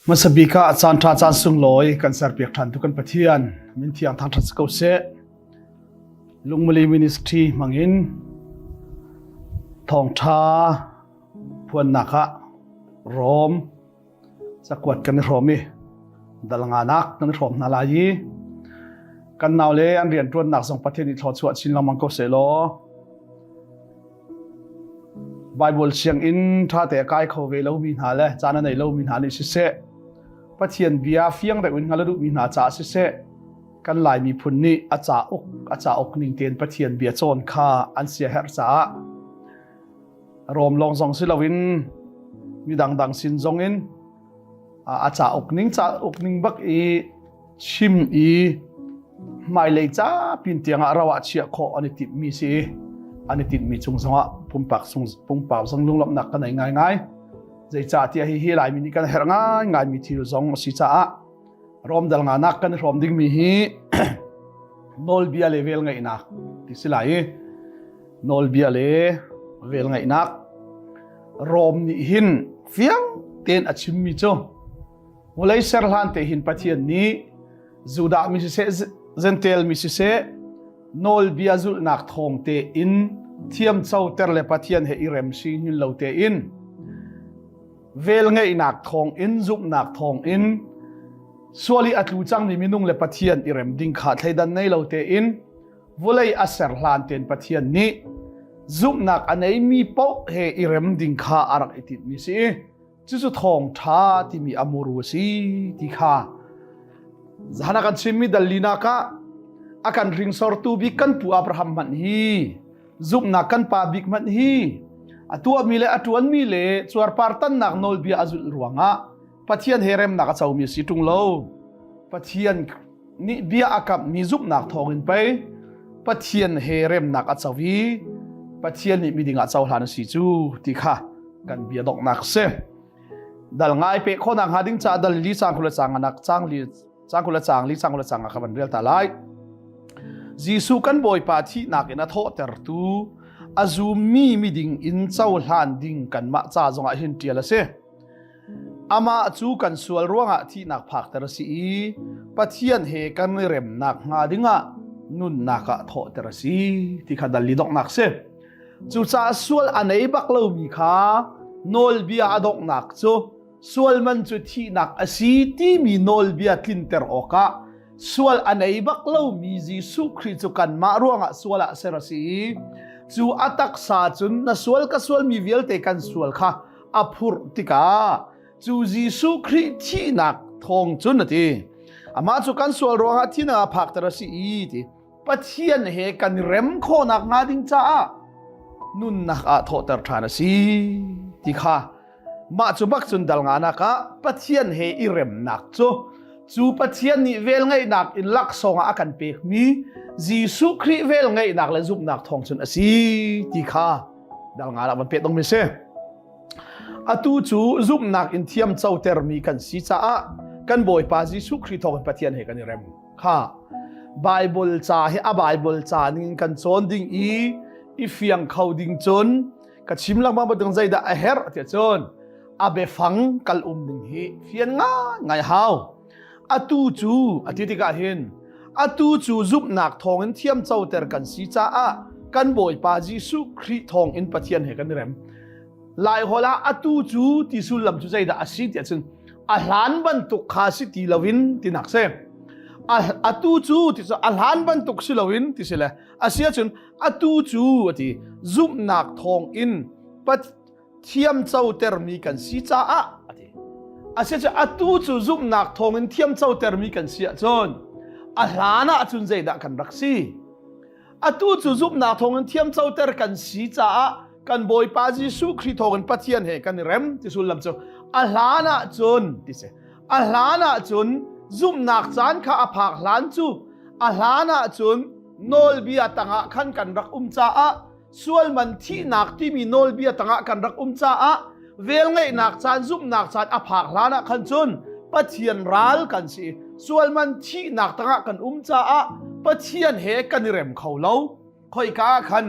Hmasa bik ah caan ṭha caan sunglawi kan serpiak ṭhan tu kan Pathian min thiang thangṭhat si ko seh. Lungmali Ministry hmangin thawngṭha phuannak ah Rom cakuat kan i hrawm i dal nganak kan i hrawm hna lai i kan nau le an rianṭuannak zong Pathian nih thluachuah chin lengmang ko seh law Baibal sianginn ṭhate a kai kho ve lomi hna le caan a nei lomi hna nih siseh, Pathian bia fiang deuh in hngal a duhmi hna caah siseh, kan Lai miphun nih a cauk a cauk ning tein Pathian bia cawn kha an siaherh caah Rom lawng zong si loin mi dangdang sin zong in a cauk ning cauk ning bak i chim i hmailei ca pin tiang ah ro ah chiah khawh an i timhmi si an i tinhmi chung zongah pumpak sung pumpak zong lunglawmhnak kan nei ngaingai zeicahtiah hihi Laimi nih kan herh ngaingaimi thil zong a si caah Rom dal nganak kan i hrawm dingmi hi nawlbia le velngeihnak ti si lai i nawlbia le velngeihnak Rom nih hin fiang tein a chimmi cu Vawlei ser hlan te hin Pathian nih Judah mi siseh Gentile mi siseh nawlbia zulhnak thawng tein thiamcoter le Pathian he i rem si hngin lo tein velngeihnak thawng in zumhnak thawng in sual i a tlu cangmi minung le Pathian i rem ding kha thleidan nei lo tein vawlei a ser hlan tein Pathian nih zumhnak a neimi paoh he i rem ding kha a rak i tinhmi si. Cucu thawngṭha timi a muru a si ti kha zan a kan chimmi dal linak ah a kan hringsortu bik kan pu Abraham hmanh hi zumhnak kan pa bik hmanh hi a tuahmi le a ṭuanmi le cuarpar tannak nawlbia a zulh ruangah Pathian he remnak a comi a si ṭung lo. Pathian nih bia a kamhmi zumhnak thawngin pei Pathian he remnak a co i Pathian nih miding ah cohlan a si cu ti kha kan bia donghnak si. Dal ngai pe khawnak hnga ding ca dal li cang khula cang anak cang li cang khula cang li cang khula cang a kan rel ta lai. Jesuh kan Bawipa thihnak in a thawhtertu a zummi miding in cohlan ding kanmah ca zongah hin ṭial a si. Amah cu kan sual ruangah thihnak phakter a si i Pathian he kan i remnak hnga dingah nunnak ah thawhter a si ti kha dal li donghnak si. Cucaah sual a nei bak lomi kha nawlbia a donghnak cu sual man cu thihnak a si timi nawlbia tlinter awkah sual a nei bak lomi Jesuh Khrih cu kanmah ruangah sual ah ser a si i. Cu a taksa cun na sual ka sualmi vialte kan sual kha a phurh tikah cu Jesuh Khrih thihnak thawng cun a ti. Amah cu kan sual ruangah thihnak ah phakter a si i ti. Pathian he kan i rem khawhnak hnga ding caah nunnak ah thawhter ṭhan a si ti kha mah cu bak cun dal nganak ah Pathian he i remnak cu cu Pathian nih velngeihnak in laksawng ah a kan pekmi Jesuh Khrih velngeihnak le zumhnak thawng cun a si ti kha dal nga ah van peh dong mi si. Atu cu zumhnak in thiam cotermi kan si caah kan Bawipa Jesuh Khrih thawng in Pathian he kan i rem. Kha Bible ca hi a Bible ca ning in kan cawn ding i i fiang kho ding cun ka chim lengmang bantuk zeidah a herh tiah cun a biafang kal um ding hi fian ngai ngai hau. Atu cu a ti tikah hin atu cu zumhnak thawngin thiam coter kan si caah kan Bawipa Jesuh Khrih thawngin Pathian he kan i rem. Laiholh ah atu cu ti sullam cu zeidah a si tiah cun a hlan bantuk kha si ti loin tinak si. Atu cu ti cu a hlan bantuk si loin ti si le a si ahcun atu cu a ti zumhnak thawngin thiam cotermi kan si caah a ti. A si cu atu cu zumhnak thawngin thiam cotermi kan si ahcun a hlan ahcun zeidah kan rak si? Atu cu zumhnak thawngin thiamcoter kan si caah kan Bawipa Jesuh Khrih thawngin Pathian he kan i rem ti sullam cu a hlan ah cun ti si. A hlan ah cun zumhnak caan kha a phak hlan cu a hlan ah cun nawlbia tangah khan kan rak um caah sualman thihnak timi nawlbia tangah kan rak um caah velngeihnak caan zumhnak caan a phak hlan ah khan cun Pathian ral kan si sualman thihnak tangah kan um caah Pathian he kan i rem kho lo khoika ah khan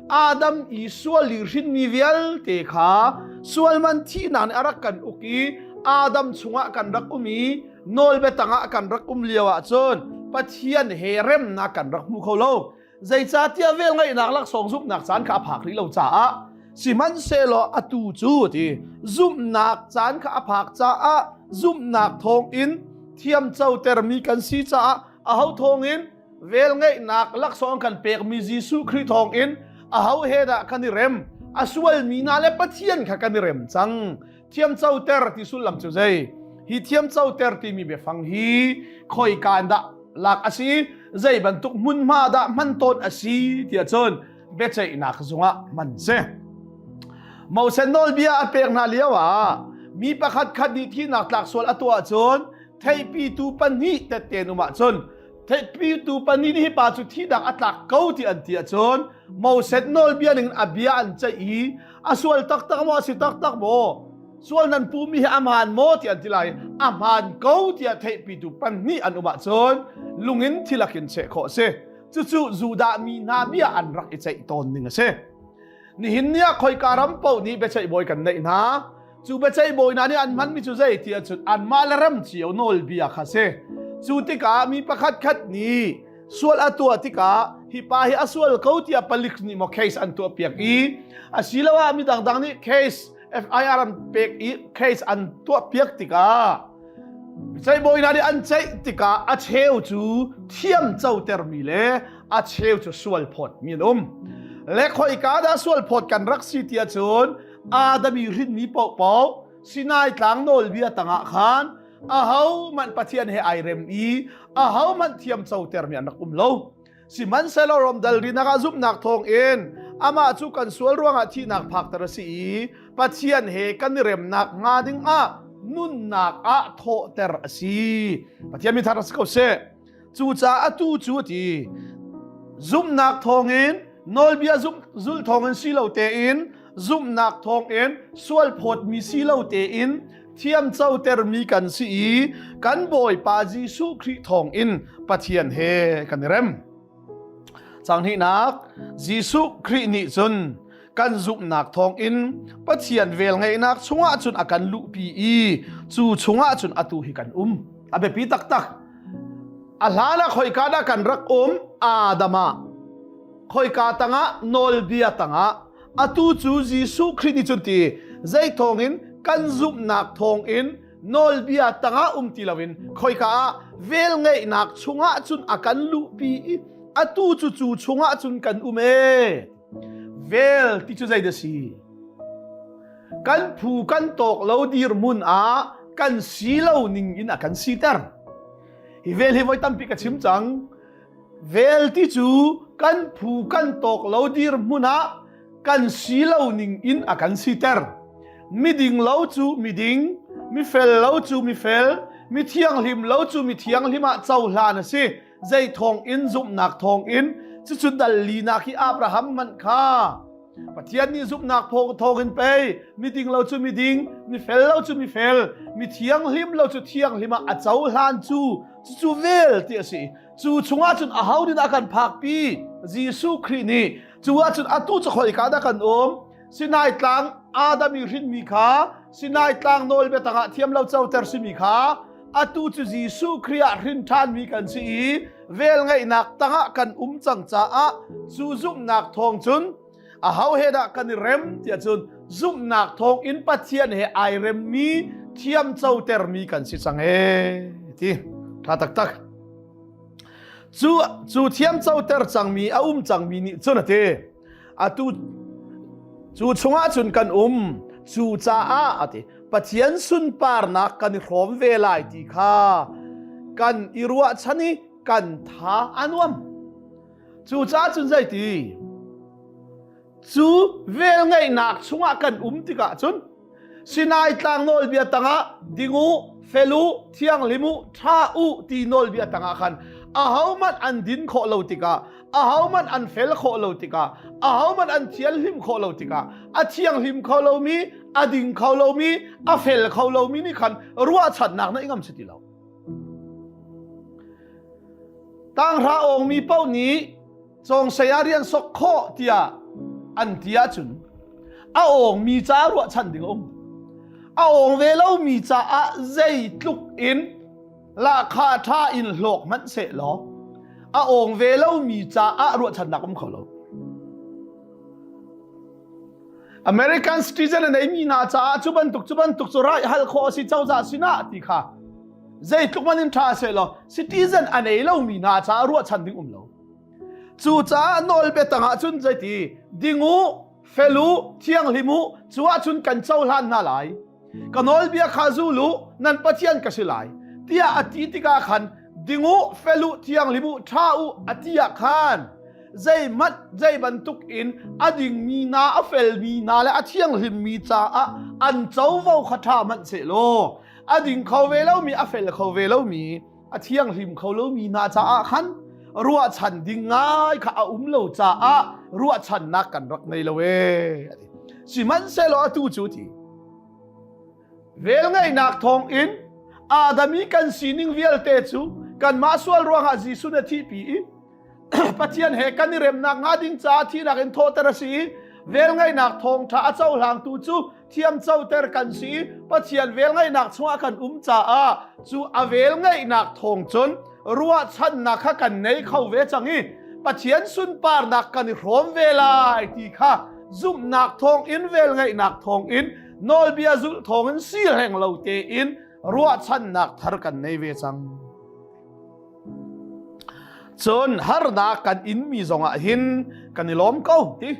Adam i sual i hrinmi vialte kha sualman thihnak nih a rak kan uk i Adam chungah kan rak um i nawlbia tangah kan rak um lio ah cun Pathian he remnak kan rak hmu kho lo Zeicahtiah velngeihnak laksawng zumhnak caan kha a phak rih lo caah sihmanhsehlaw atu cu ti zumhnak caan kha a phak caah zumhnak thawngin thiamcotermi kan si caah aho thawngin velngeihnak laksawng kan pekmi Jesuh Khrih thawngin aho he dah kan i rem a sualmi hna le Pathian kha kan i rem cang thiamcoter ti sullam cu zei hi thiamcoter timi biafang hi khoika in dah lak a si zei bantuk hmunhma dah hman tawn a si tiah cun biaceihnak zungah hman si Moses nawlbia a pek hna lio ah mi pakhat khat nih thihnak tlak sual a tuah cun theihpitu pahnih tette um ahcun theihpitu pahnih nih hi pa cu thihnak a tlak ko ti an ti ahcun Moses nawlbia ning a bia an ceih i a sual taktak maw a si taktak maw sual nan pumi hi a hmaan maw ti an ti lai a hmaan ko tiah theihpitu pahnih an um ahcun lungin thilak in cheh khawh a si cucu Judah mi hna bia an rak i ceih tawn ning a si nihin ni ah khoika ram paoh nih biaceih bawi kan neih hna cu biaceih bawi hna nih an hmanmi cu zei ti ahcun anmah le ram cio nawlbia kha si cu tikah mi pakhat khat nih sual a tuah tikah hi pa hi a sual ko tiah palik nih maw case an tuah piak i asiloah mi dangdang nih case FIR an pek i case an tuah piak tikah ceihbawi hna nih an ceih tikah a cheu cu thiam cotermi le a cheu cu sual phawt mi an um le khoika dah sual phawt kan rak si tiah cun Adami hrinmi paohpaoh Sinai tlang nawlbia tangah khan ahohmanh Pathian he ai rem i ahohmanh thiam cotermi an rak um lo. Sihmanhsehlaw Rom dal rinak ah zumhnak thawngin amah cu kan sual ruangah thihnak phakter a si i Pathian he kan i remnak hnga ding ah nunnak ah thawhter a si. Pathian mi thar a si ko seh. Cucaah atu cu a ti zumhnak thawngin nawlbia zulh thawngin si lo tein zumhnak thawngin sual phawtmi si lo tein thiamcotermi kan si i kan Bawipa Jesuh Khrih thawngin Pathian he kan i rem. Cang hnihnak Jesuh Khrih nih cun kan zumhnak thawngin Pathian velngeihnak chungah cun a kan luhpi i cu chungah cun atu hi kan um. A biapi taktak. A hlan ah khoika dah kan rak um? Adam ah. Khoika tangah nawlbia tangah atu cu Jesuh Khrih nih cun ti zei thawngin kan zumhnak thawngin nawlbia tangah um ti loin khoika ah velngeihnak chungah cun a kan luhpi i atu cu cu chungah cun kan um ee. Vel ti cu zei dah si? Kan phu kan tawk lo dirhmun ah kan si lo ning in a kan siter. Hi vel hi voi tampi ka chim cang. Vel ti cu kan phu kan tawk lo dirhmun ah kan si lo ning in a kan siter. Miding lo cu miding, mifel lo cu mifel, mi thianghlim lo cu mi thianghlim ah cohlan a si. Zei thawng in zumhnak thawng in cucu dal linak hi Abraham hmanh kha Pathian nih zumhnak thawng in pei miding lo cu miding, mifel lo cu mifel, mi thianghlim lo cu thianghlim ah a cohlan cu cucu vel ti a si. Cu chungah cun aho nih dah a kan phakpi? Jesuh Khrih nih. Cu ahcun atu cu khoika dah kan um? Sinai tlang Adam i hrinmi kha Sinai tlang nawlbia tangah thiam lo coter simi kha atu cu Jesuh Khrih ah hrin ṭhanmi kan si i velngeihnak tangah kan um cang caah cu zumhnak thawng cun aho he dah kan i rem tiah cun zumhnak thawng in Pathian he ai remmi thiam cotermi kan si cang ee ti ṭha taktak cu cu thiam coter cangmi a um cangmi nih cun a ti atu cu chungah cun kan um cu caah a ti Pathian sunparnak kan i hrawm ve lai ti kha kan i ruahchan i kan tha a nuam Cucaah cun zeiti? Cu velngeihnak chungah kan um tikah cun Sinai tlang nawlbia tangah ding u, fel u, thianghlim u, ṭha u ti nawlbia tangah khan ahohmanh an din khawh lo tikah ahohmanh an fel khawh lo tikah ahohmanh an thianhlim khawh lo tikah a thianghlim kho lomi a ding kho lomi a fel kho lomi nih khan ruahchannak na i ngam si ti lo. Tanghra awngmi paoh nih cawngsei ah rian sok khawh tiah an ti ahcun a awngmi caah ruahchan ding a um. A awng ve lomi caah zeitluk in lahkhah ṭha in hlawk hmanh seh law a awng ve lomi caah ruahchannak um kho lo. American citizen a neimi hna caah cu bantuk cu bantuk cu right hal khawh a si cozah sinah ti kha zeitluk man in ṭha seh law citizen a nei lomi hna caah ruahchan ding um lo. Cucaah nawlbia tangah cun zeiti ding u, fel u, thianghlim u, cu ahcun kan cohlan hna lai. Ka nawlbia kha zul u, nan Pathian ka si lai. Tiah a ti tikah khan ding u, fel u, thianghlim u, ṭha u a ti ah khan zeihmanh zei bantuk in a dingmi hna a felmi hna le a thianghlimmi caah an covo kha ṭha hmanh seh law a ding kho ve lomi a fel kho ve lomi a thianghlim kho lomi hna caah khan ruahchan ding ngai kha a um lo caah ruahchannak kan rak ngei lo ee sihmanhsehlaw atu cu ti velngeihnak thawng in Adam i kan sining vialte cu kanmah sual ruangah Jesuh na thihpi i Pathian he kan i remnak hnga ding caah thihnak in thawhter a si i velngeihnak thawngṭha a cohlangtu cu thiamcoter kan si i Pathian velngeihnak chungah kan um caah cu a velngeihnak thawng cun ruahchannak kha kan nei kho ve cang i Pathian sunparnak kan i hrawm ve lai ti kha zumhnak thawng in velngeihnak thawng in nawlbia zulh thawng in si hleng lo tein ruahchannak thar kan nei ve cang. Cun harnak kan inmi zongah hin kan i lawm ko ti.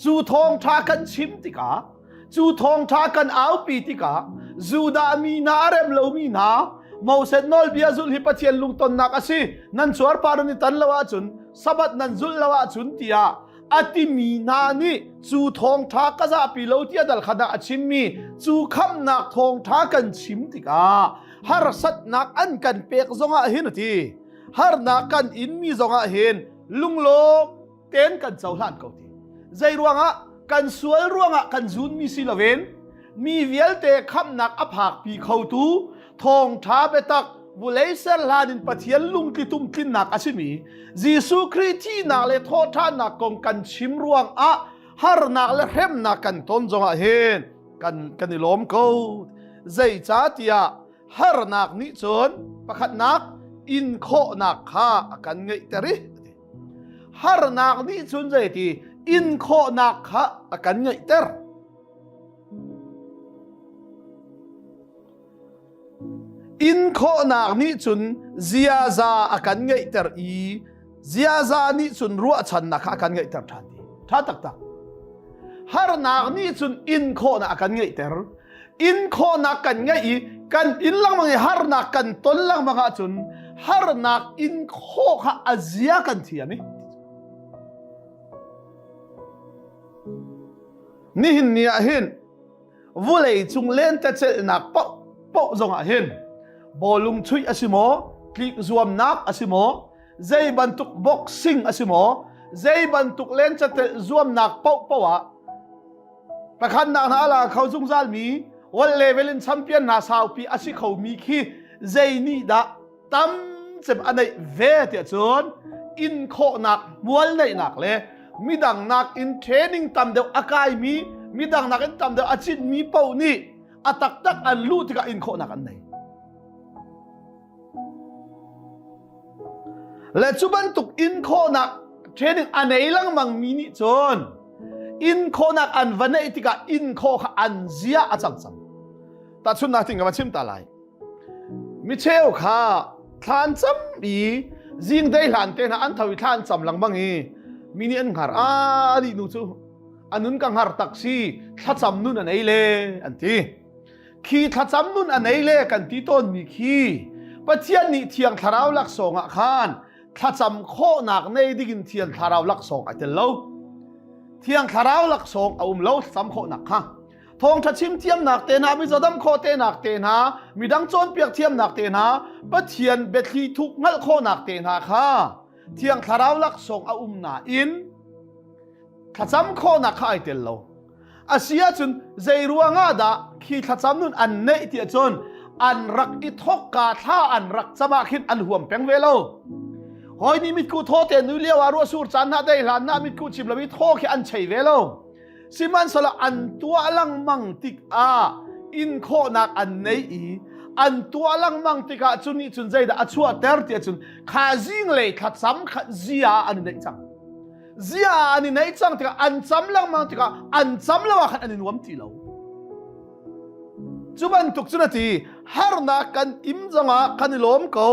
Cu thawngṭha kan chim tikah, cu thawngṭha kan aupi tikah, Judah mi hna a rem lomi hna, Moses nawlbia zulh hi Pathian lungtonnak a si, nan cuarpar nan i tan lo ahcun, Sabbath nan zulh lo ahcun tiah a timi hna nih cu thawngṭha ka zahpi lo tiah dal khat ah a chimmi cu khamhnak thawngṭha kan chim tikah harsatnak an kan pek zongah hin a ti harnak kan inmi zongah hin lunglawm tein kan cohlan ko ti zei ruangah kan sual ruangah kan zunmi si loin mi vialte khamhnak a phakpi khotu thawngṭha biatak vulei ser hlan in Pathian lungtli tumtlinnak a simi Jesuh Khrih thihnak le thawhṭhannak kong kan chim ruangah harnak le hremnak kan ton zongah hin kan kan i lawm ko zeicahtiah harnak nih cun pakhatnak in khawhnak kha a kan ngeihter i harnak nih cun zeiti in khawhnak kha a kan ngeihter In khawhnak nih cun ziaza a kan ngeihter i ziaza nih cun ruahchannak kha a kan ngeihter ṭhan ti. Tha taktak. Harnak nih cun in khawhnak a kan ngeihter. In khawhnak kan ngeih i kan in lengmang i harnak kan ton lengmang ahcun harnak in khawh kha a zia kan thiam i Nihin ni ah hin vulei cung lentecelhnak paoh paoh zong ah hin bawlung chuih a si maw tlik zuamnak a si maw zei bantuk boxing a si maw zei bantuk lentecelh zuamnak paoh paoh ah pakhatnak hna ala kho zungzal mi world level in champion hna saupi a si kho mi khi zei nih dah tam cem a neih ve tiah cun in khawhnak hmual neihnak le midang nakin training tam deuh a kaimi midang nakin tam deuh a citmi paoh nih a taktak an luh tikah in khawhnak an nei. Le cu bantuk in khawhnak training a nei lengmang mi nih cun in khawhnak an va neih tikah in khawh kha an zia a cang cang. Tahchunhnak ting ka va chim ta lai. Micheu kha thlan cam i zing dei hlan te hna an tho i thlan cam lengmang i mi nih an hngar a nih nu cu a nun ka hngar tak si thlacam nun an ei le an ti khi thlacam nun an ei le kan ti tawn mi khi Pathian nih thiang thlarau laksawng ah khan thlacam khawhnak nei dingin thiang thlarau laksawng ai tel lo thiang thlarau laksawng a um lo thlacam khawhnak kha Thawngṭha chim thiamnak te hna, mizodam khawh tenak te hna, midang cawnpiak thiamnak te hna, Pathian biathli thuk hngalh khawhnak te hna kha Thiang Thlarau laksawng a um nain thlacam khawhnak kha ai tel lo. A si ahcun zei ruangah dah khi thlacam nun an neih ti ahcun an rak i thawkka thla an rak cam ah khin an huam peng ve lo. Hawi nih mitku thaw te nui lio ah ruahsur caan hna dei hlan na mitku chim lo i thaw khi an chei ve lo. Sihmanhsehlaw an tuah lengmang tikah in khawhnak an nei i an tuah lengmang tikah cu nih cun zeidah a chuahter tiah cun kha zinglei thlacam kha zia an i neih cang. Zia an i neih cang tikah an cam lengmang tikah an cam lo ah khan an i nuam ti lo. Cu bantuk cun a ti harnak kan im zongah kan i lawm ko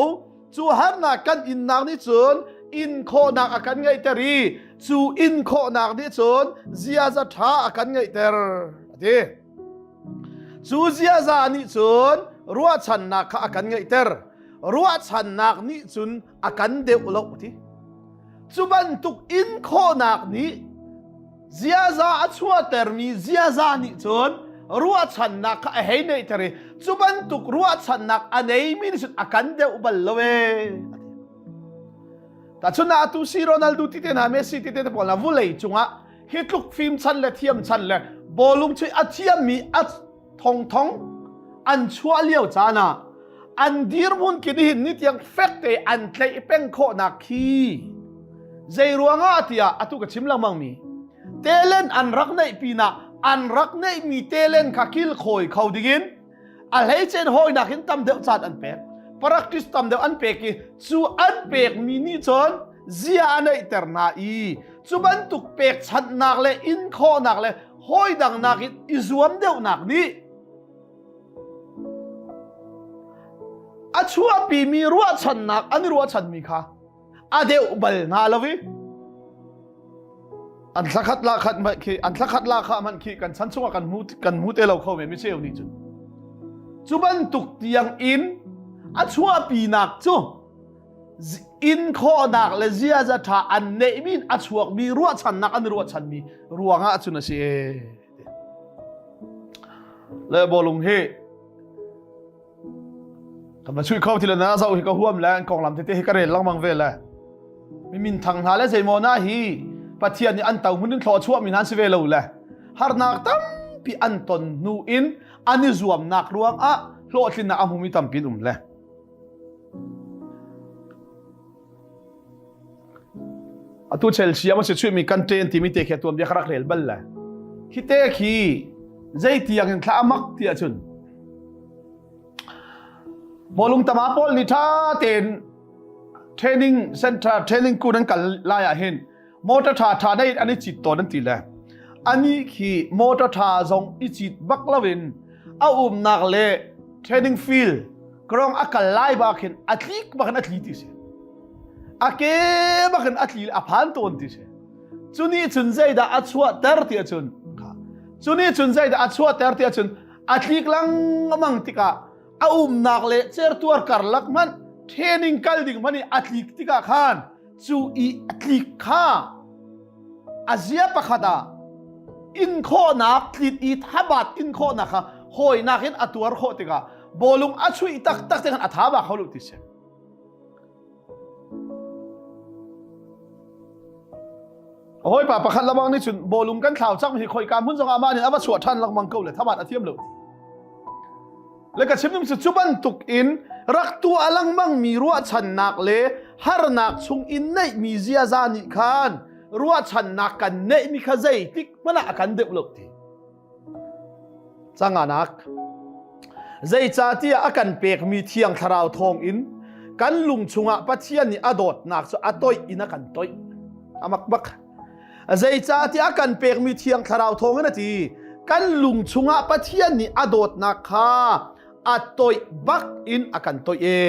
Cu harnak kan innak nih cun in khawhnak a kan ngeihter i cu in khawhnak nih cun ziaza ṭha a kan ngeihter a ti. Cu ziaza nih cun ruahchannak kha a kan ngeihter. Ruahchannak nih cun a kan deuh lo a ti. Cu bantuk in khawhnak nih ziaza a chuahtermi ziaza nih cun ruahchannak kha a hei neihter i cu bantuk ruahchannak a neimi nih cun a kan deuh bal lo ee. Tahchun ah atu si Ronaldo ti te hna Messi ti te pawl hna vulei cungah hi tluk fim chan le thiam chan le bawlung chuih a thiammi a thongthong an chuah lio caan ah an dirhmun khi nihin ni tiang fek te an tlaih peng khawhnak khi zei ruangah tiah atu ka chim lengmang mi talent an rak neih pinah an rak neihmi talent kha kil khawi kho dingin a hleicen hawinak in tam deuh caan an pek practice tam deuh an pek i cu an pekmi nih cun zia a neihter hna i cu bantuk pekchanhnak le in khawhnak le hawi dang nakin i zuam deuhnak nih a chuahpimi ruahchannak an i ruahchanmi kha a deuh bal hna lo i an thlakhat la khat hmanh khi an thlakhat la kha hmanh khi kan chan chungah kan hmu kan hmu te lo kho men mi cheu nih cun cu bantuk tiang in a chuahpinak cu in khawhnak le ziaza ṭha an neihmi a chuakmi ruahchannak an ruahchanmi ruangah cun a si le bawlung hi kan va chuih kho ti le na zoh hi ka huam le an konglam tete hi ka rel lengmang ve le mi min thang hna le zeimaw na hi Pathian nih an to hmun in thlaw chuah mi hna an si ve lo le harnak tampi an ton hnu in an i zuamnak ruangah hlawhtlinnak a hmumi tampi an um le Atu Chelsea am si chuihmi kan ṭen timi te khi tuan bia ka rak rel bal le. Khi te khi zei tiang in thla amak ti ahcun bawlung tama pawl nih ṭha tein training center training kun an kal lai ah hin motor ṭha ṭha nei an i cit tawn an ti le ani khi motor ṭha zong i cit bak loin a umnak le training field krong a kal lai bak hin a tlik bak in a tli ti si a ke bak in a tli a phan tawn ti si. Cu nih cun zeidah a chuahter ti ahcun cu nih cun zeidah a chuahter ti ahcun a tlik lengmang tikah a umnak le certuar karlak hmanh training kal ding hmanh i a tlik tikah khan cu i a tlik kha a zia pakhat ah in khawhnak tlit i thabat in khawhnak kha hawinak in a tuar khawh tikah bawlung a chuih taktak te khan a tha ba kho lo ti si. Hawipa pakhat lamang nih cun bawlung kan thlau cang hi khoika hmun zongah mah nih a va chuah ṭhan lengmang ko le thabat a thiam lo. Le ka chim ning cu cu bantuk in rak tuah lengmang mi ruahchannak le harnak chung in neihmi ziaza nih khan ruahchannak kan neihmi kha zeitik hmanh ah a kan deuh lo ti. Canganak Zeicahtiah a kan pekmi Thiang Thlarau thawngin kan lung chungah Pathian nih a dawtnak cu a toih in a kan toih. A mak bak. Zeicahtiah a kan pekmi Thiang Thlarau thawngin a ti kan lung chungah Pathian nih a dawtnak kha a toih bak in a kan toih e.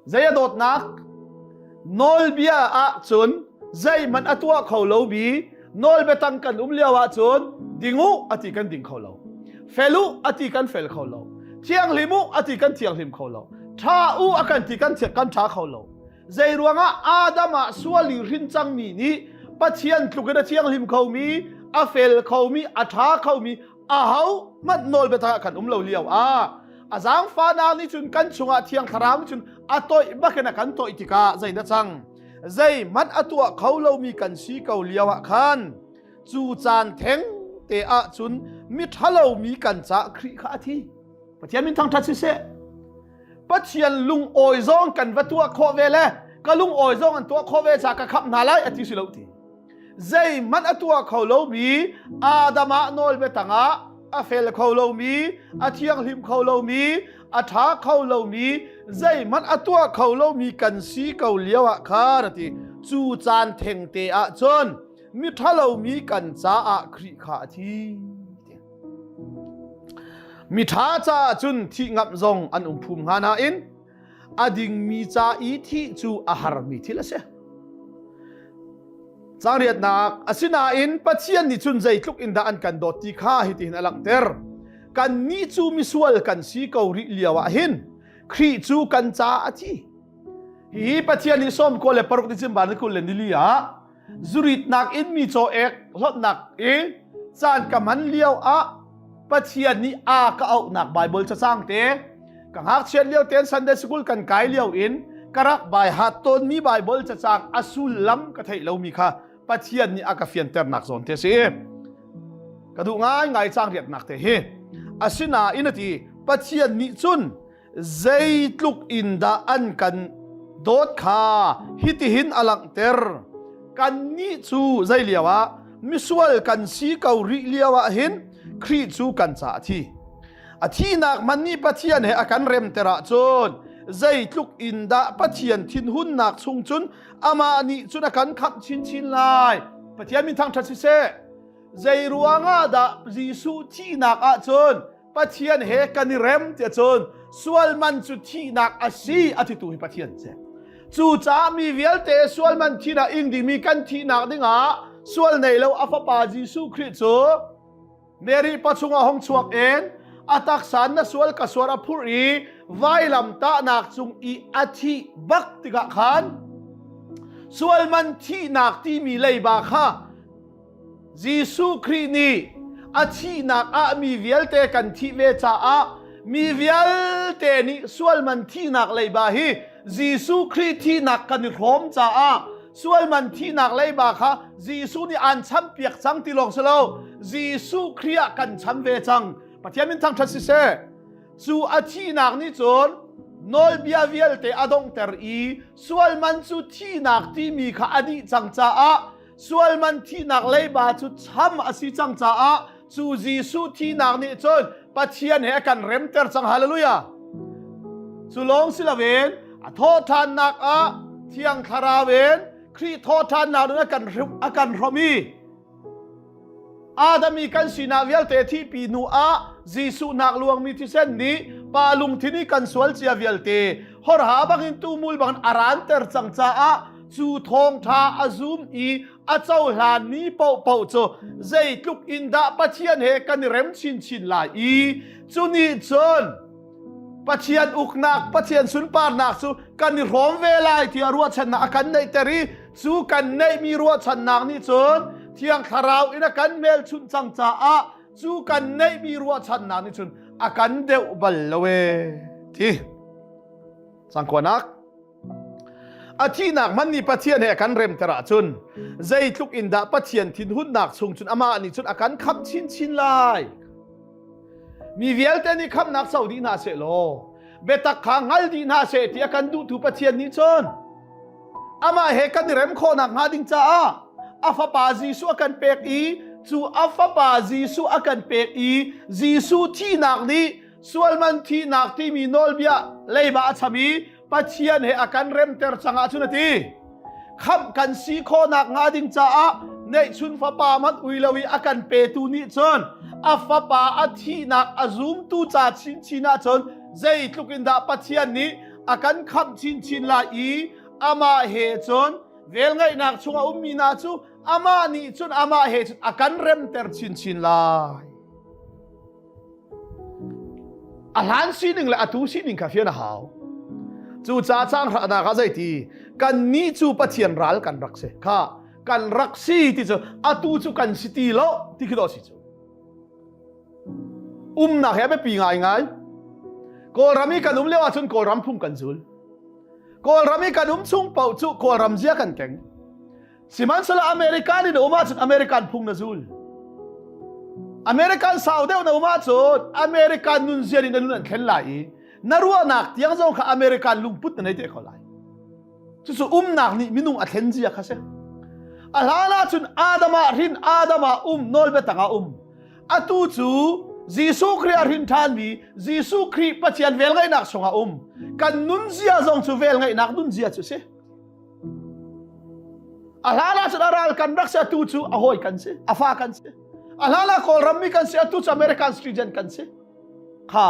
Zei a dawtnak? Nawlbia ahcun zeihmanh a tuah kho lomi nawlbia tang kan um lio ahcun ding u a ti kan ding kho lo. Fel u a ti kan fel kho lo. Thianghlim u a ti kan thianghlim kho lo. Ṭha u a kan ti kan kan ṭha kho lo. Zei ruangah Adam ah sual i hrin cangmi nih Pathian tluk in a thianghlim khomi, a fel khomi, a ṭha khomi aho hmanh nawl biatak ah kan um lo lio ah a zaangfahnak nih cun kan chungah thiang thlarau nih cun a toih bakin a kan toih tikah zei dah cang zeihmanh a tuah kho lomi kan si ko lio ah khan cu caan theng te ah cun mi ṭhalomi kan caah Khrih kha a thi Pathian min thangṭhat siseh Pathian lungawi zong kan va tuah khawh ve le ka lungawi zong an tuah khawh ve ca ka khamh hna lai a ti si lo ti zeihmanh a tuah kho lomi Adam ah nawlbia tangah a fel kho lomi a thianghlim kho lomi a ṭha kho lomi zeihmanh a tuah kho lomi kan si ko lio ah khan a ti cu caan thengte ah cun mi ṭhalomi kan caah Khrih kha a thi mi ṭha caah cun thih ngamh zong an um phum hnga nain a dingmi ca i thih cu a harmi thil a si. Cangriatnak asinain Pathian nih cun zeitluk in dah an kan dawt ti kha hitihin a langhter. Kannih cu misual kan si ko rih lio ah hin Khrih cu kan caah a thi. Hihi Pathian nih sawm kawl le paruk ni cimban ni 20 le nili ah zuritnak in mi caw ek hlawtnak i caan ka hman lio ah Pathian nih a ka auhnak Bible cacang te ka ngakchiat lio ten Sunday school kan kai lio in ka rak bai hat tawnmi Bible cacang a sullam ka theih lomi kha Pathian nih a ka fianternak zawn te si ka duh ngai ngai cang riatnak te hi asinain a ti Pathian nih cun zeitluk in dah an kan dawt kha hitihin a langhter kannih cu zei lio ah misual kan si ko rih lio ah hin Khrih cu kan ca a thi a thihnak man nih Pathian he a kan remter ahcun zeitluk in dah Pathian thinhunnak chung cun amah nih cun a kan khamh chinchin lai Pathian min thangṭhat siseh zei ruangah dah Jesuh thihnak ahcun Pathian he kan i rem tiah cun sual man cu thihnak a si a titu hi Pathian si. Cucaah mi vialte sual man thihnak ing dingmi kan thihnak dingah sual nei lo a fapa Jesuh Khrih cu Mary pachung ah hong chuak in a taksa na sual ka sual a phurh i vailam tahnak cung i a thih bak tikah khan sual man thihnak timi leiba kha Jesuh Khrih nih a thihnak ah mi vialte kan thih ve caah mi vialte nih sualman thihnak leiba hi Jesuh Khrih thihnak kan i hrawm caah sualman thihnak leiba kha Jesuh nih aan champiak cang ti lawng si lo Jesuh Khrih ah kan cham ve cang Pathian min thangṭhat siseh cu a thihnak nih cun nawlbia vialte a donghter i sualman cu thihnak timi kha a dih cang caah Sualman thihnak leiba cu cham a si cang caah cu Jesuh thihnak nih cun Pathian he a kan remter cang. Hallelujah. Cu lawng si loin a thawhṭhannak ah Thiang Thlarau in Khrih thawhṭhannak in a kan a kan hrawm i Adam i kan sinak vialte thihpi hnu ah Jesuh nak luangmi thisen nih pa lungthin i kan sual cia vialte horha bangin tumul bangin a ranter cang caah cu thawngṭha a zum i A cohlanmi paohpaoh cu zeitluk in dah Pathian he kan i rem chinchin lai i cu nih cun Pathian uknak, Pathian sunparnak cu kan i hrawm ve lai tiah ruahchannak a kan neihter i cu kan neihmi ruahchannak nih cun Thiang Thlarau in a kan hmelchunh cang caah cu kan neihmi ruahchannak nih cun a kan deuh bal lo ee ti. Cangkuanak A thihnak hmanh nih Pathian he a kan remter ahcun zeitluk in dah Pathian thinhunnak chung cun amah nih cun a kan khamh chinchin lai. Mi vialte nih khamhnak co dih hna seh law biatak kha hngal dih hna seh ti a kan duhtu Pathian nih cun amah he kan i rem khawhnak hnga ding caah a fapa Jesuh a kan pek i cu a fapa Jesuh a kan pek i Jesuh thihnak nih sualman thihnak timi nawlbia leiba a cham i Pathian he a kan remter cang ahcun a ti. Khamh kan si khawhnak hnga ding caah neihchun fapa hmanh ui lo i a kan petu nih cun a fapa a thihnak a zumtu ca chinchin ahcun zeitluk in dah Pathian nih a kan khamh chinchin lai i amah he cun velngeihnak chungah ummi hna cu amah nih cun amah he cun a kan remter chinchin lai. A hlan sining le atu sining kha fian a hau. Cucaah caang hranak ah zeiti kannih cu Pathian ral kan rak si. Kha kan rak si ti cu atu cu kan si ti lo ti khi dawh si cu. Umnak he a biapi ngaingai. Kawlram i kan um lio ahcun Kawlram phung kan zul. Kawlram i kan um chung paoh cu Kawlram zia kan keng. Sihmanhsehlaw American in na um ahcun American phung na zul. American sau deuh na um ahcun American nunzia in na nun an thlen lai i na ruahnak tiang zong kha American lungput na nei te kho lai. Cucu umnak nih minung a thlen zia kha si. A hlan ahcun Adam ah hrin Adam ah um nawlbia tangah um. Atu cu Jesuh Khrih a hrin ṭhanmi Jesuh Khrih Pathian velngeihnak chungah um. Kan nunzia zong cu velngeihnak nunzia cu si. A hlan ah cun a ral kan rak si atu cu a hawi kan si a fa kan si a hlan ah Kawlram mi kan si atu cu American citizen kan si kha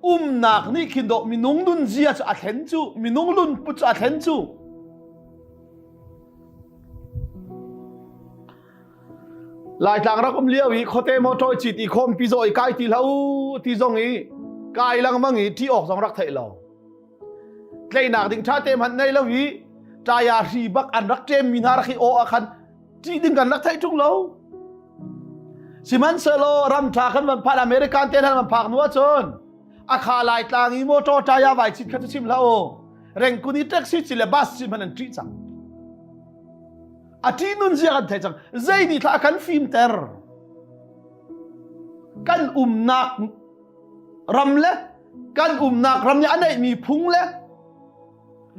umnak nih khin dawh minung nun zia cu a thlen cu minung lun put cu a thlen cu Laitlang rak um lio i khuate motor cit i khawm pi zaw i kai ti hlah ti zong i kai lengmang i ṭi awk zong rak theih lo tleinak ding ṭha te hmanh nei lo i ṭaya hri bak an rak ṭem mi hna rak i aw ah khan ṭih ding kan rak theih ṭung lo sihmanhsehlaw ram ṭha kan van phan American te hna van phak hnu ahcun a kha lai tlang i motor ṭaya vai chit kha cu chim hlah u rengkun i taxi ci le bus ci hmanh an ṭih cang a ṭih nun zia kan theih cang zei nih thla a kan fimter kan umnak ram le kan umnak ram nih a neihmi phung le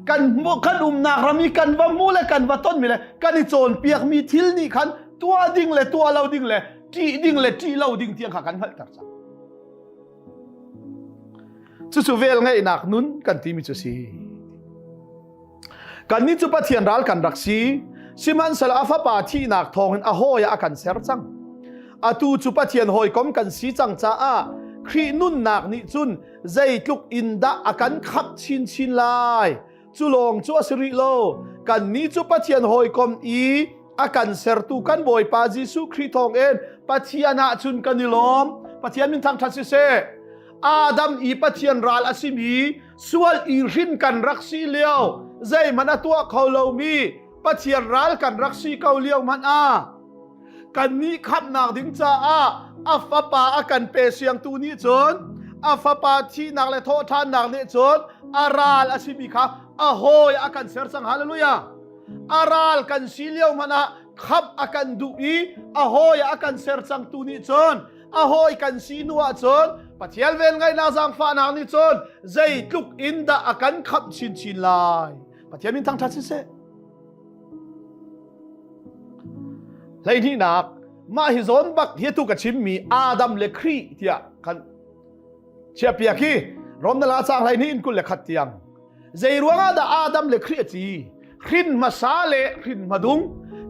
kan kan umnak ram i kan va hmu le kan va tonmi le kan i cawnpiakmi thil nih khan tuah ding le tuah lo ding le ṭih ding le ṭih lo ding tiang kha kan hngalhter cang. Cucu vel ngeihnak nun kan timi cu si. Kannih cu Pathian ral kan rak si, sihmanhsehlaw a Fapa thihnak thawngin a hawi ah a kan ser cang. Atu cu Pathian hawikom kan si cang caah Khrih nunnak nih cun zeitluk in dah a kan khamh chinchin lai. Cu lawng cu a si rih lo. Kannih cu Pathian hawikom i a kan sertu kan Bawipa Jesuh Khrih thawngin Pathian ah cun kan i lawm. Pathian min thangṭhat siseh. Adam i Pathian ral a simi sual i hrin kan rak si lio zeihmanh a tuah kho lomi Pathian ral kan rak si ko lio hmanh ah kannih khamhnak ding caah a fapa a kan pe siangtu nih cun a fapa thihnak le thawhṭhannak nih cun a ral a simi kha a hawi a kan ser cang hallelujah a ral kan si lio hmanh ah khamh a kan duh i a hawi a kan ser cangtu nih cun a hawi kan si hnu ahcun Pathian velngeihnak zaangfahnak nih cun zeitluk in dah a kan khamh chinchin lai Pathian min thangṭhat siseh hleihnihnak mah hi zawn bak hi tu ka chimmi Adam le Khrih tiah kan chiahpiak hi Rom na la cang 12 in 21 tiang Zei ruangah dah Adam le Khrih a ci? Hrin hmasa le hrin hmadung,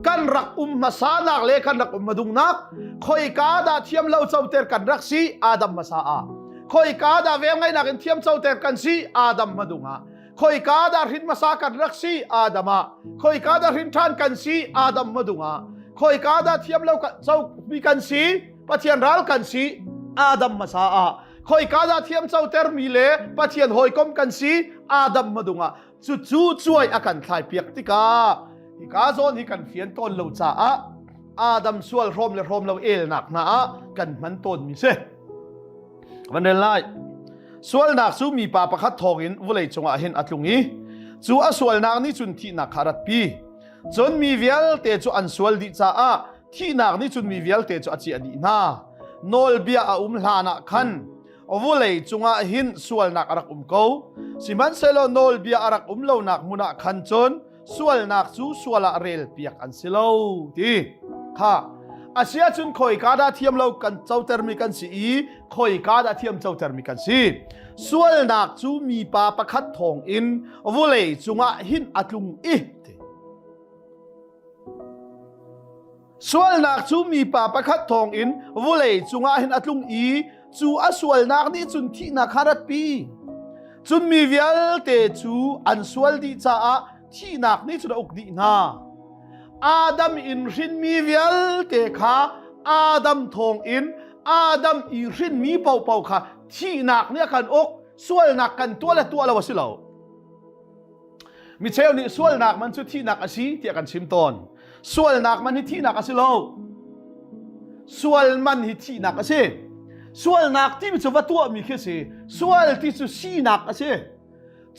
kan rak um hmasa nak le kan rak um hmadung nak, khoika dah thiam lo coter kan rak si Adam hmasa ah. Khoika dah velngeihnak in thiam coter kan si Adam hmadung ah. Khoika dah hrin hmasa kan rak si? Adam ah. Khoika dah hrin ṭhan kan si? Adam madung ah. Khoika dah thiam lo co mi kan si? Pathian ral kan si? Adam hmasa ah. Khoika dah thiam coter mi le Pathian hawikom kan si? Adam madung ah. Cucu cuai a kan thlai piak tikah hika zawn hi kan fian tawn lo caah Adam sual hrawm le hrawm lo elnak hna ah kan hman tawn mi si. Van rel lai. Sualnak cu mipa pakhat thawngin vawlei cungah hin a tlung i cu a sualnak nih cun thihnak kha a ratpi. Cun mi vialte cu an sual dih caah thihnak nih cun mi vialte cu a ciah dih hna. Nawlbia a um hlanah khan vawlei cungah hin sualnak a rak um ko. Sihmanhsehlaw nawlbia a rak um lonak hmun ah khan cun sualnak cu sual ah relpiak an si lo ti kha a cun khoika dah thiam lo kan cotermi kan si i khoika dah thiam cotermi kan si sualnak cu mipa pakhat thawng in vawlei cungah hin a tlung i Sualnak cu mipa pakhat thawngin vawlei cungah hin a tlung i cu a sualnak nih cun thihnak kha ratpi. Cun mi vialte cu an sual dih caah thihnak nih cun a uk dih hna. Adam in hrinmi vialte kha Adam thawngin Adam i hrinmi paohpaoh kha thihnak nih a kan uk sualnak kan tuah le tuah lo a si lo. Mi cheu nih sualnak man cu thihnak a si tiah kan chim tawn. Sualnak man hi thihnak a si lo. Sual man hi thihnak a si. Sualnak timi cu va tuahmi khi a si. Sual ti cu sinak a si.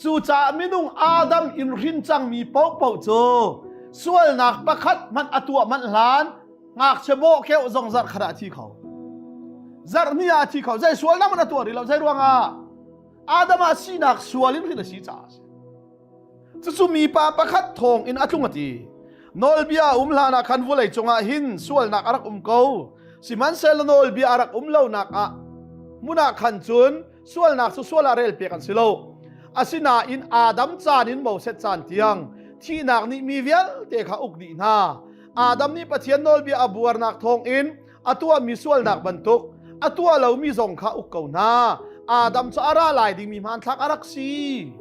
Cucaah minung Adam in hrin cangmi paohpaoh cu sualnak pakhat hmanh a tuah manh hlan ngakchia bawh keuh zong zarh khat ah a thi kho. Zarh hnih ah a thi kho. Zei sualnak hmanh a tuah rih lo. Zei ruangah? Adam ah sinak sual in hrin a si caah a si. Cucu mipa pakhat thawng in a tlung a ti. Nawlbia a um hlan ah khan vawlei cungah hin sualnak a rak um ko. Sihmanhsehlaw nawlbia a rak um lonak ah hmun ah khan cun sualnak cu sual ah rel pek an si lo. Asinain Adam caan in Moses caan tiang thihnak nih mi vialte kha uk dih hna. Adam nih Pathian nawlbia a buarnak thawngin a tuahmi sualnak bantuk a tuah lomi zong kha uk ko hna. Adam cu a ra lai dingmi hmanthlak a rak si.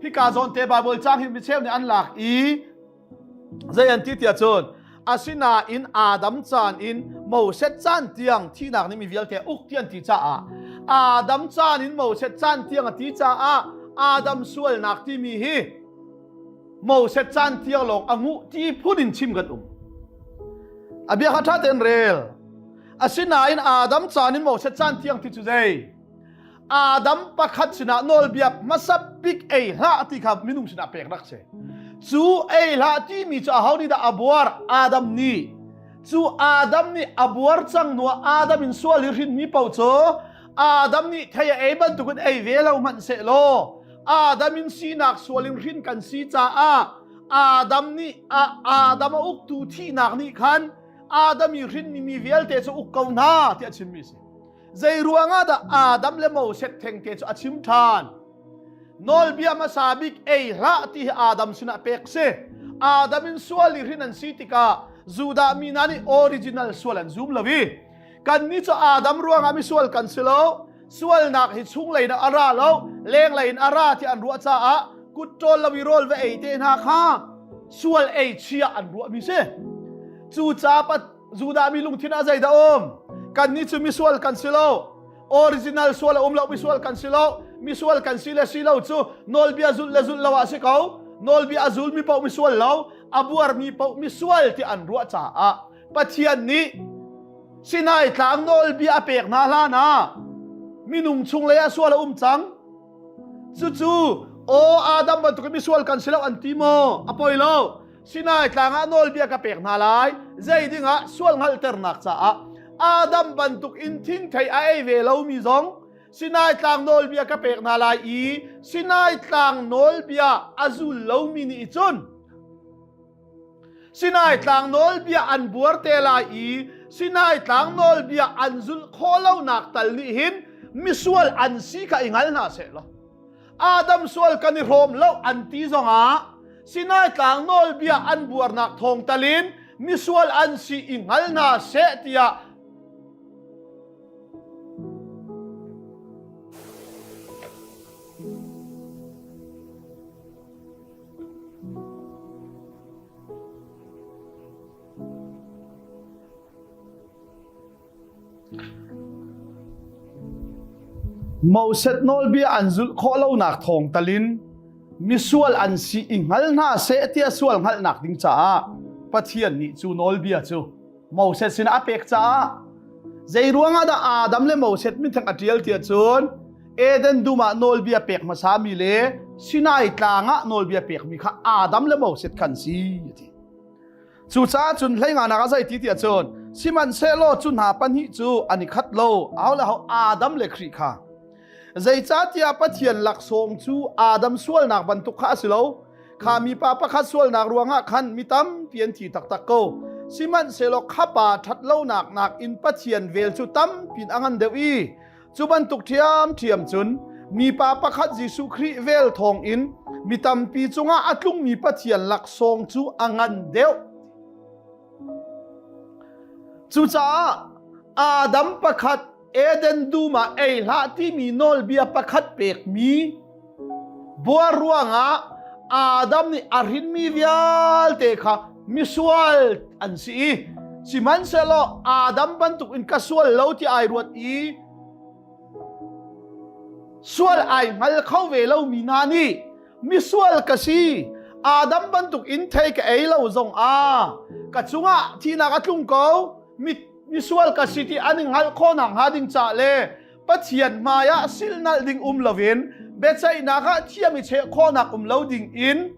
Hika zawn te Baibal caang hi micheu nih an lak i zei an ti tiah cun asinain Adam caan in Moses caan tiang thihnak nih mi vialte uk ti an ti caah Adam caan in Moses caan tiang a ti caah Adam sualnak timi hi Moses caan tiang lawng a nguh ti phun in chim kan um. A bia kha ṭha tein rel. Asinain Adam caan in Moses caan tiang ti cu zei? Adam pakhat sinah nawlbia hmasa bik ei hlah ti kha minung sinah pek rak si. Cu ei hlah timi cu aho nih dah a buar? Adam nih. Cu Adam nih a buar cang hnuah Adam in sual i hrinmi paoh cu Adam nih thei a ei bantukin ei ve lo hmanh seh law Adam in sinak sual in hrin kan si caah Adam nih Adam a uktu thihnak nih khan Adam i hrinmi mi vialte cu uk ko hna tiah a chimmi a si. Zei ruangah dah Adam le Moses thengte cu a chim ṭhan? Nawlbia hmasa bik ei hlah ti hi Adam sinah pek si. Adam in sual i hrin an si tikah Judah mi hna nih original sual an zum lo i kannih cu Adam ruangah misual kan si lo. Sualnak hi chunglei in a ra lo, lenglei in a ra ti an ruah caah kut ṭawl lo i rawl va ei te hna kha sual ei chia an ruahmi si. Cucaah Judah mi lungthin ah zeidah um? Kannih cu misual kan si lo. Original sual a um lo, misual kan si lo. Misual kan si le si lo cu nawlbia zulh le zulh lo ah si ko. Nawlbia a zulmi paoh misual lo, a buarmi paoh misual ti an ruah caah Pathian nih Sinai tlang nawlbia a pek hna hlan ah minung chunglei ah sual a um cang. Cucu aw Adam bantukin misual kan si lo an ti maw? A poi lo. Sinai tlang ah nawlbia ka pek hna lai. Zei dingah sual hngalhternak caah Adam bantuk in thingthei a ei ve lomi zong Sinai tlang nawlbia ka pek hna lai i Sinai tlang nawlbia a zul lomi nih cun Sinai tlang nawlbia an buar te lai i Sinai tlang nawlbia an zulh khawh lonak tal nih hin misual an si kha i hngal hna seh law Adam sual kan i hrawm lo an ti zongah Sinai tlang nawlbia an buarnak thawng talin misual an si i hngal hna seh tiah Moses nawlbia an zulh khawh lonak thawng talin misual an si i hngal hna seh tiah sual hngalhnak ding caah Pathian nih cu nawlbia cu Moses sinah a pek caah zei ruangah dah Adam le Moses mintheng a ṭial tiah cun Eden dum ah nawlbia pek hmasami le Sinai tlang ah nawlbia pekmi kha Adam le Moses khan si a ti. Cucaah cun hleinganak a zei ti tiah cun sihmanhsehlaw cu hna pahnih cu an i khat lo aho le ho Adam le Khrih kha zeicahtiah Pathian laksawng cu Adam sualnak bantuk kha a si lo kha mipa pakhat sualnak ruangah khan mi tampi an thi taktak ko sihmanhsehlaw kha pa ṭhat lonak nakin Pathian vel cu tampi in a ngan deuh i Cu bantuk ṭhiamṭhiam cun mipa pakhat Jesuh Khrih vel thawngin mi tampi cungah a tlungmi Pathian laksawng cu a ngan deuh. Cucaah Adam pakhat Eden dum ah ei hlah timi nawlbia pakhat pekmi buar ruangah Adam nih a hrinmi vialte kha misual an si i sihmanhsehlaw Adam bantuk in ka sual lo ti ai ruat i sual ai hngal kho ve lomi hna nih misual ka si Adam bantuk in thei ka ei lo zong ah ka cungah thihnak a tlung ko misual ka si ti an i hngalh khawhnak hnga ding ca le Pathian hmaiah silhnalh ding um loin biaceihnak ah thiam i cheh khawhnak um lo ding in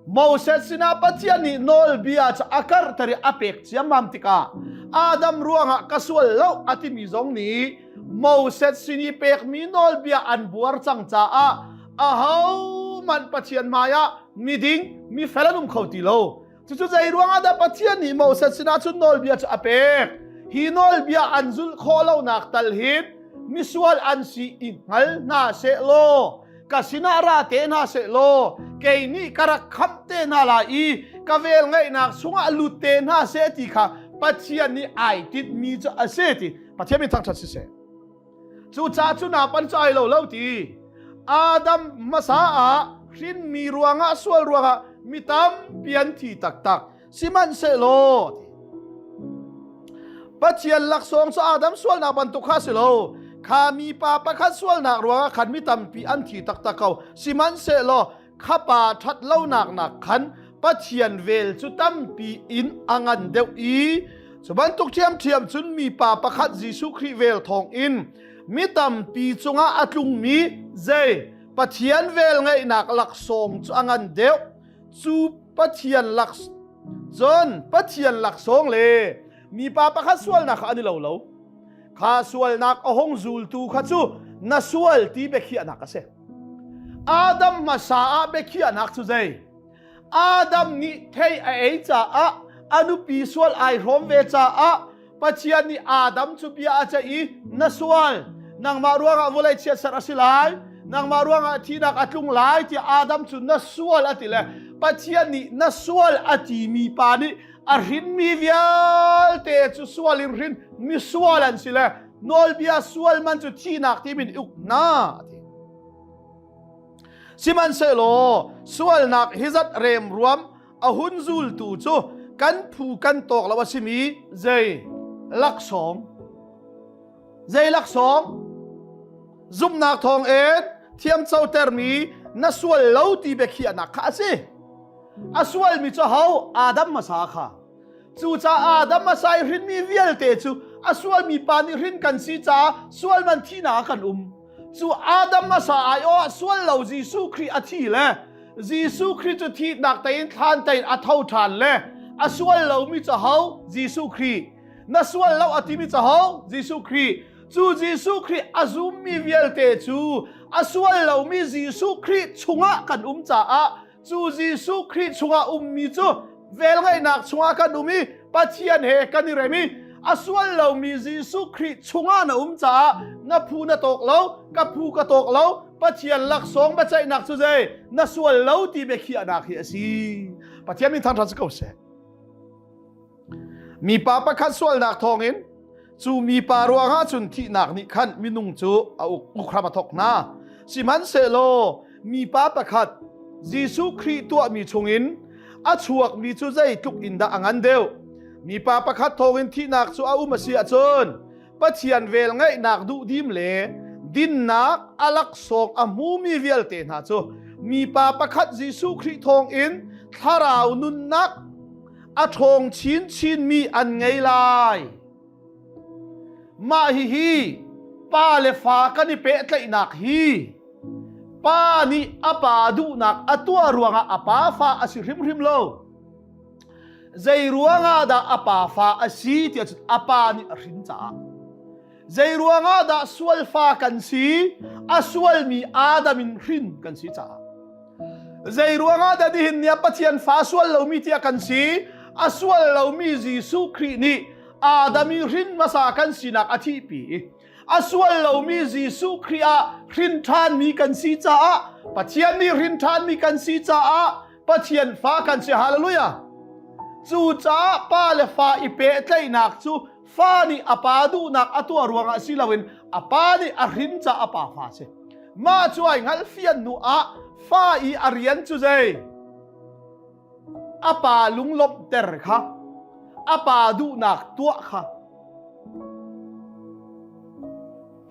Moses sinah Pathian nih nawlbia cu a karhter i a pek ciammam tikah Adam ruangah ka sual lo a timi zong nih Moses sin i pekmi nawlbia an buar cang caah ahohmanh Pathian hmaiah miding mifel an um kho ti lo. Cucu zei ruangah dah Pathian nih Moses sinah cun nawlbia cu a pek? Hi nawlbia an zulh khawh lonak tal hin misual an si i hngal hna seh law ka sinah ra te hna seh law kei nih ka rak khamh te hna lai i ka vel ngeihnak chungah lut te hna seh ti kha Pathian nih ai tinhmi cu a si ti Pathian min thangṭhat siseh. Cucaah cu nak an cu ai lo lo ti. Adam hmasa ah hrinmi ruangah sual ruangah mi tampi an thi taktak. Sihmanhsehlaw Pathian laksawng cu Adam sualnak bantuk kha si lo. Kha mipa pakhat sualnak ruangah khan mi tampi an thi taktak ko. Sihmanhsehlaw kha pa ṭhat lonak nak khan Pathian vel cu tampi in a ngan deuh i cu bantuk ṭhiamṭhiam cun mipa pakhat Jesuh Khrih vel thawngin mi tampi cungah a tlungmi zei Pathian vel ngeihnak laksawng cu a ngan deuh cu Pathian lak cun Pathian laksawng le mipa pakhat sualnak kha an i lo lo kha sualnak a hung zultu kha cu na sual ti biakhiahnak a si Adam hmasa ah biakhiahnak cu zei? Adam nih thei a ei caah a nupi sual ai hrawm ve caah Pathian nih Adam cu bia a ceih i na sual nangmah ruangah vawlei chiatserh a si lai nangmah ruangah thihnak a tlung lai tiah Adam cu na sual a ti le Pathian nih na sual a timi pa nih a hrinmi vialte cu sual in hrin misual an si le nawlbia sual man cu thihnak timin uk hna a ti. Sihmanhsehlaw sualnak hi zat remruam a hun zultu cu kan phu kan tawk lo a simi zei laksawng zei laksawng zumhnak thawng in thiamcotermi na sual lo ti biakhiahnak kha a si a sualmi cu ho Adam hmasa kha Cucaah Adam a sai hrinmi vialte cu a sualmi pa nih hrin kan si caah sual man thihnak ah kan um. Cu Adam hmasa aiawh ah sual lo Jesuh Khrih a thi le Jesuh Khrih cu thihnak tein thlan tein a tho ṭhan le a sual lomi cu ho Jesuh Khrih. Na sual lo a timi cu ho Jesuh Khrih. Cu Jesuh Khrih a zummi vialte cu a sual lomi Jesuh Khrih chungah kan um caah cu Jesuh Khrih chungah ummi cu velngeihnak chungah kan um i Pathian he kan i rem i a sual lomi Jesuh Khrih chungah na um caah na phu na tawk lo ka phu ka tawk lo Pathian laksawng biaceihnak cu zei na sual lo ti biakhiahnak hi a si Pathian min thangṭhat si ko seh Mipa pakhat sualnak thawngin cu mipa ruangah cun thihnak nih khan minung cu a uk hram a thawk hna. Sihmanhsehlaw mipa pakhat Jesuh Khrih tuahmi chungin a chuakmi cu zeitluk in dah a ngan deuh. Mipa pakhat thawngin thihnak cu a um a si ahcun. Pathian vel ngeihnak duhdim le dinnak a laksawng a hmumi vialte hna cu mipa pakhat Jesuh Khrih thawngin thlarau nunnak a ṭhawng chinchinmi an ngei lai. Mah hihi pa le fa kan i pehtlaihnak hi pa nih a pa duhnak a tuah ruangah a pa fa a si hrimhrim lo. Zei ruangah dah a pa fa a si tiah cun a pa nih a hrin caah. Zei ruangah dah sual fa kan si? A sualmi Adam in hrin kan si caah. Zei ruangah dah nihin ni ah Pathian fa sual lomi tiah kan si? A sual lomi Jesuh Khrih nih Adam i hrin hmasa kan sinak a thihpi i a sual lomi Jesuh Khrih ah hrin ṭhanmi kan si caah Pathian nih hrin ṭhanmi kan si caah Pathian fa kan si hallelujah cucaah pa le fa i pehtlaihnak cu fa nih a pa duhnak a tuah ruangah si loin a pa nih a hrin caah a pa fa si mah cu ai hngalh fian hnu ah fa i a rian cu zei a pa lunglawmhter kha a pa duhnak tuah kha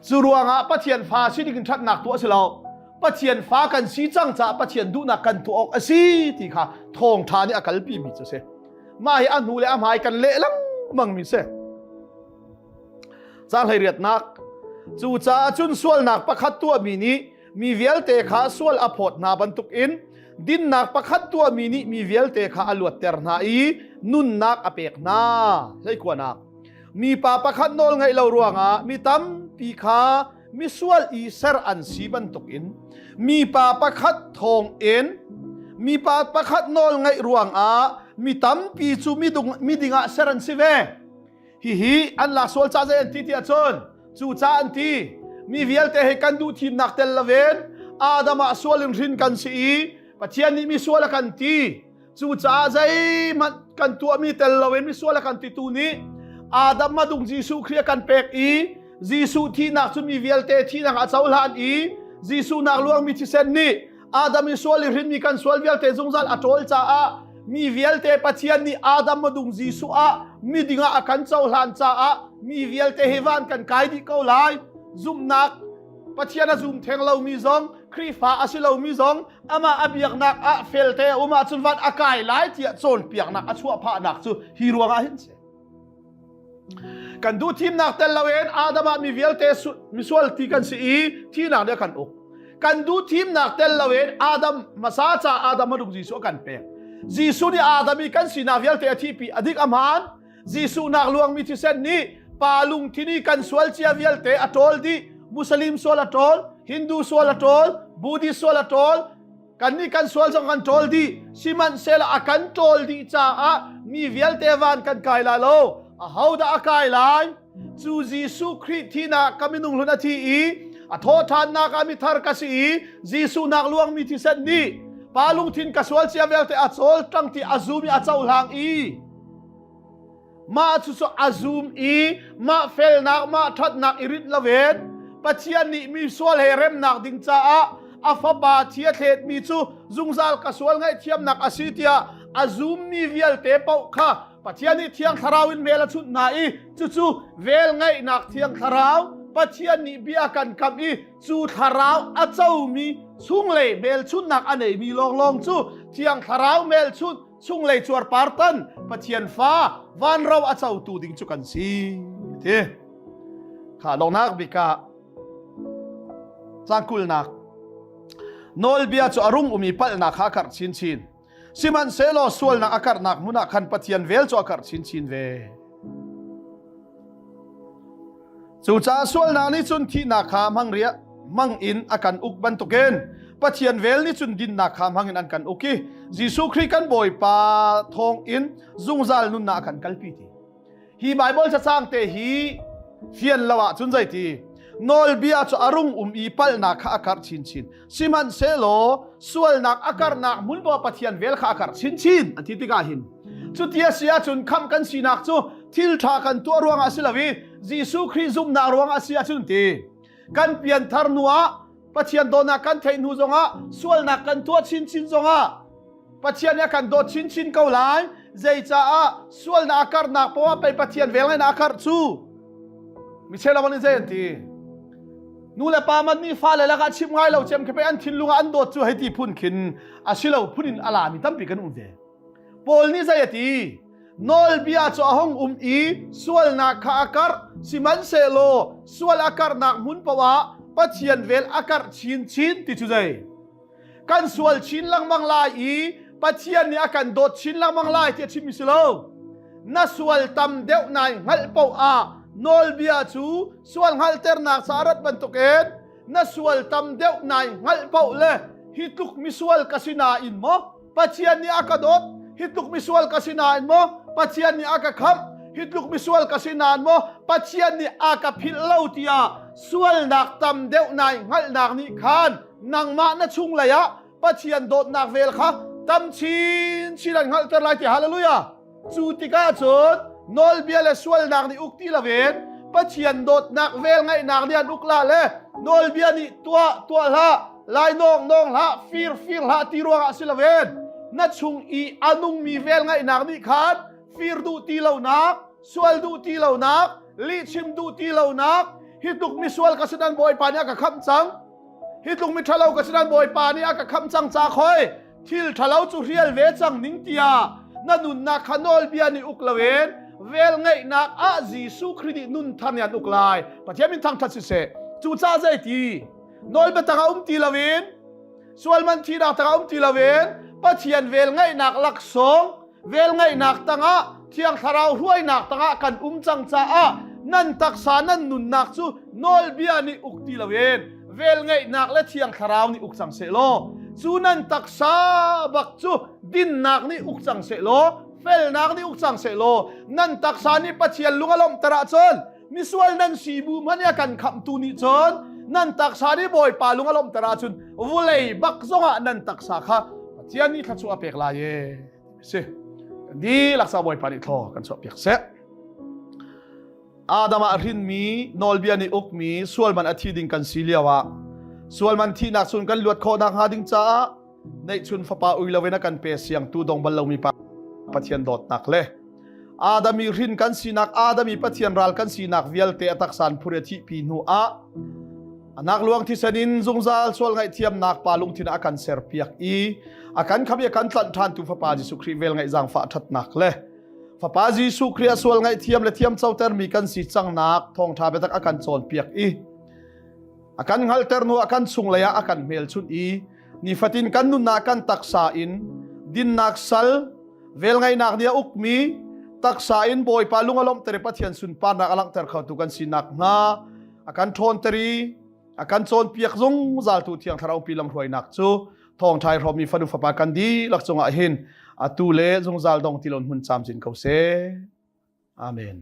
cu ruangah Pathian fa si ding in ṭhatnak tuah si lo Pathian fa kan si cang caah Pathian duhnak kan tuah awk a si ti kha thawngṭha nih a kalpi mi cu si mah hi a hnu le a hmai kan leh lengmang mi si Caang hleiriatnak Cucaah cun sualnak pakhat tuahmi nih mi vialte kha sual a phawt hna bantukin dinnak pakhat tuahmi nih mi vialte kha a luatter hna i nunnak a pek hna. Hleikuanak Mipa pakhat nawl ngaih lo ruangah mi tampi kha misual i ser an si bantukin mipa pakhat thawngin mipa pakhat nawl ngaih ruangah mi tampi cu miding ah ser an si ve. Hihi an lak sual ca zei an ti tiah cun cu ca an ti mi vialte he kan duh thimnak tel loin Adam ah sual in hrin kan si i Pathian nih mi sual a kan ti cucaah zeihmanh kan tuahmi tel loin mi sual a kan titu nih Adam madung Jesuh Khrih a kan pek i Jesuh thihnak cu mi vialte thihnak a cohlan i Jesuh nak luangmi thisen nih Adam i sual i hrinmi kan sual vialte zungzal a ṭawl caah mi vialte Pathian nih Adam madung Jesuh ah miding ah a kan cohlan caah mi vialte hi van kan kai dih ko lai. Zumhnak Pathian a zum theng lomi zong Khrihfa a si lomi zong amah a biaknak ah felte a um ahcun van a kai lai tiah cawnpiaknak a chuah phahnak cu hi ruangah hin si. Kan duh thimnak tel loin Adam ah mi vialte misual ti kan si i thihnak nih a kan uk. Kan duh thimnak tel loin Adam hmasa ca Adam a duk Jesuh a kan pek. Jesuh nih Adam i kan sinak vialte a thihpi a dik a hmaan. Jesuh nak luangmi thisen nih pa lungthin i kan sual cia vialte a ṭawl dih. Muslim sual a ṭawl, Hindu sual a ṭawl, Buddhist sual a ṭawl, Kannih kan sual zong kan ṭawl dih. Sihmanhsehlaw a kan ṭawl dih caah mi vialte van kan kai lai lo. Ahodah a kai lai? Cu Jesuh Khrih thihnak ka minung hlun a thi i a thawhṭhannak ah mithar ka si i Jesuh nak luangmi thisen nih pa lungthin ka sual cia vialte a cawl ṭang ti a zum i a cohlang i Mah cucu a zum i mah felnak, mah ṭhatnak i rinh loin Pathian nih mi sual he remnak ding caah a fapa thi a thletmi cu zungzal ka sual ngaihthiamnak a si tiah a zummi vialte paoh kha Pathian nih Thiang Thlarau in vel a chunh hna i cucu vel ngeihnak Thiang Thlarau Pathian nih bia kan kamh i cu Thlarau a comi chunglei hmelchunhnak a neimi lawnglawng cu Thiang Thlarau hmelchunh chunglei cuarpar tan Pathian fa vanro a cotu ding cu kan si ti kha longnak bik ah cangkulnak nawlbia cu a rung um i palhnak kha a karh chinchin sihmanhsehlaw sualnak a karhnak hmun ah khan Pathian vel cu a karh chinchin ve Cucaah sualnak nih cun thihnak kha hmang riah hmang in a kan uk bantukin Pathian vel nih cun dinnak kha hmang in an kan uk i Jesuh Khrih kan Bawipa thawng in zungzal nunnak a kan kalpi ti. Hi Baibal cacang te hi fian lo ahcun zeiti nawlbia cu a rung um i palhnak kha a karh chinchin sihmanhsehlaw sualnak a karhnak hmun paoh Pathian vel kha a karh chinchin an ti tikah hin cuti a si ahcun khamh kan sinak cu thil ṭha kan tuah ruangah si lo i Jesuh Khrih zumhnak ruangah a si ahcun ti kan pianthar hnu ah Pathian dawtnak kan theih hnu zongah sualnak kan tuah chinchin zongah Pathian nih a kan dawt chinchin ko lai zeicaah sualnak a karhnak poah pei Pathian vel ngai a karh cu. Michel nih zei an ti? Nu le pa man nih fale lakah chim ngai lo cem khi pei an thinlung ah an dawt cu hei ti phun khin a si lo phun in a lami tampi kan um ve. Paul nih zei a ti? Nawlbia cu a hung um i sualnak kha a karh, sihmanhsehlaw sual a karhnak hmun paoh ah Pathian vel a karh chinchin ti cu zei? Kan sual chin lengmang lai i Pathian nih a kan dawt chin lengmang lai ti a chimmi si lo. Na sual tam deuh nai hngalh paoh ah nawlbia cu sual hngalhternak ca a rat bantukin na sual tam deuh nai hngalh paoh le hi tluk misual ka si nain maw Pathian nih a ka dawt hi tluk misual ka si nain maw Pathian nih a ka khamh hi tluk misual ka si nain maw Pathian nih a ka philh lo tiah sualnak tam deuh nai hngalhnak nih khan nangmah na chunglei ah Pathian dawtnak vel kha tam chin chin an hngalhter lai ti hallelujah cu tikah cun nawlbia le sualnak nih uk ti loin Pathian dawtnak vel ngaihnak nih an uk la le nawlbia nih tuah tuah hlah lai nawng nawng hlah fir fir hlah ti ruangah si loin na chung i a nungmi vel ngaihnak nih khan fir duh ti lonak sual duh ti lonak lihchim duh ti lonak hi tluk misual ka si nan bawipa nih a ka khamh cang hi tluk mi ṭhalo ka si nan bawipa nih a ka khamh cang ca khoi thil ṭhalo cu hrial ve cang ning tiah na nunnak kha nawlbia nih uk loin vel ngeihnak ah Jesuh Khrih nih nun thar nih an uk lai Pathian min thangṭhat siseh cucaah zeiti nawlbia tangah um ti loin sualman thihnak tangah um ti loin Pathian vel ngeihnak laksawng velngeihnak tangah Thiang Thlarau hruainak tangah kan um cang caah nan taksa nan nunnak cu nawlbia nih uk ti loin velngeihnak le Thiang Thlarau nih uk cang seh law cu nan taksa bak cu dinnak nih uk cang seh law felnak nih uk cang seh law nan taksa nih Pathian lung a lawmhter ahcun misual nan si bu hmanh a kan khamhtu nih cun nan taksa nih Bawipa lung a lawmhter ahcun vulei bak zongah nan taksa kha Pathian nih thluachuah a pek lai e si dihlak sa Bawipa nih thlaw kan chuahpiak seh. Adam ah hrinmi nawlbia nih ukmi sualman a thi ding kan si lio ah sualman thihnak sun kan luat khawh nakhnga ding caah neihchun fapa ui loin a kan pe siangtu dong bal lomi pa Pathian dawtnak le Adam i hrin kan sinak Adam i Pathian ral kan sinak vialte a taksan phur i thihpi hnu ah anak luang thisen in zungzal sual ngaihthiamnak pa lungthin a kan serpiak i a kan kham i a kan tlanh ṭhan tu fapa Jesuh Khrih vel ngaih zaangfah ṭhatnak le fapa Jesuh Khrih a sual ngaihthiam le thiam cotermi kan si cangnak thawngṭha biatak a kan cawnpiak i a kan hngalhter hnu ah kan chunglei ah a kan hmelchunh i nifatin kan nunnak kan taksa in dinnak sal velngeihnak nih a ukmi taksa in Bawipa lung a lawmhter i Pathian sunparnak a langhter khotu kan sinak hnga a kan ṭhawnter i a kan cawnpiak zungzaltu Thiang Thlarau pi lamhruainak cu thawngṭha i hrawmmi fanu fapa kan dihlak cungah hin atu le zungzal dong ti lon hmun camcin ko seh. Amen.